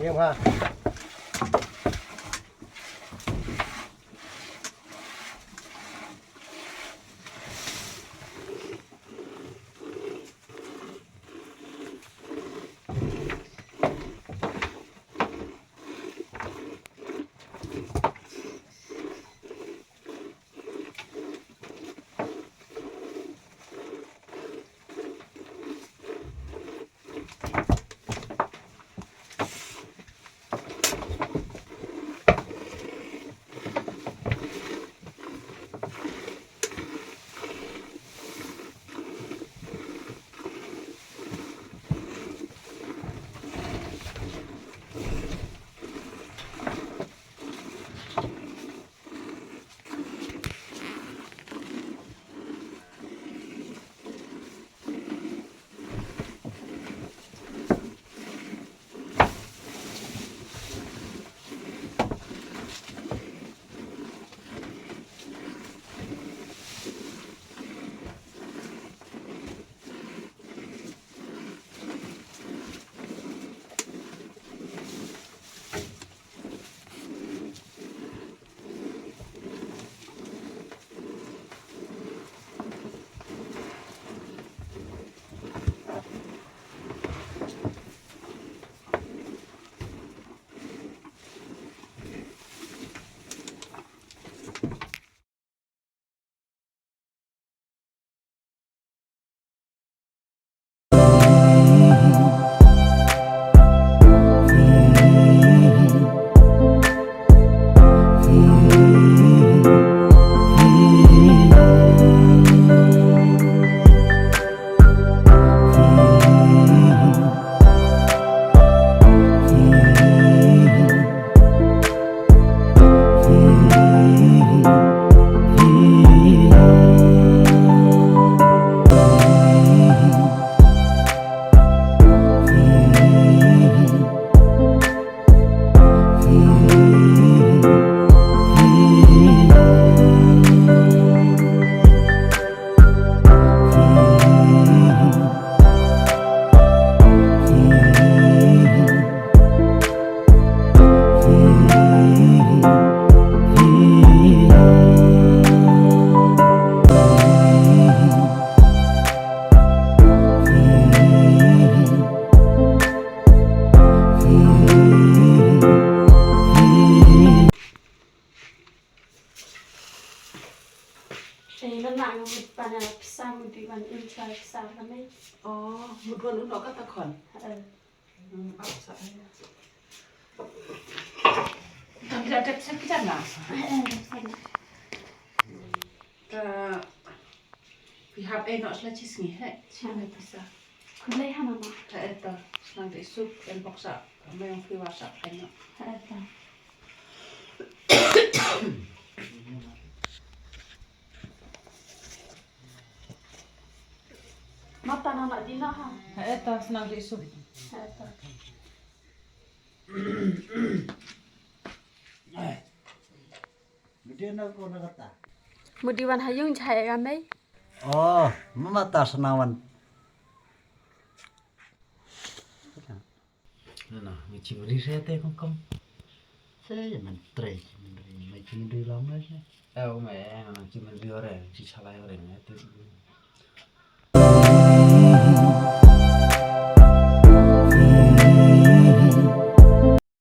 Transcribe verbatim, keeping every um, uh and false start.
Em ha. Te na na nga mut ban ïa pisa, mut di ban im chwa pisa ka mei. Oh, mut ban unok kata khon. Eh. Hmm, ap sa ai. Tam da dep sa kita na. Eh, eh, dep sa na. Ta Phi hap ei noh sla chi sngi he. Sha pisa. Khublei ha mama. Ha eta. Shnang te suk en bok sa. Me ong phi wa sa phi noh. Ha eta. Mata na na dina ha. Ha eta shnang te suk. Ha eta. Mudi wan ha ïung jai ga mei. Oh, mama ta sna wan. Na na, ngi chim ri se te kong kong. Se man trei chim ri, mai chim ri lam le se. Eh, o me, na na chim ri ore, chi chalai ore ne te.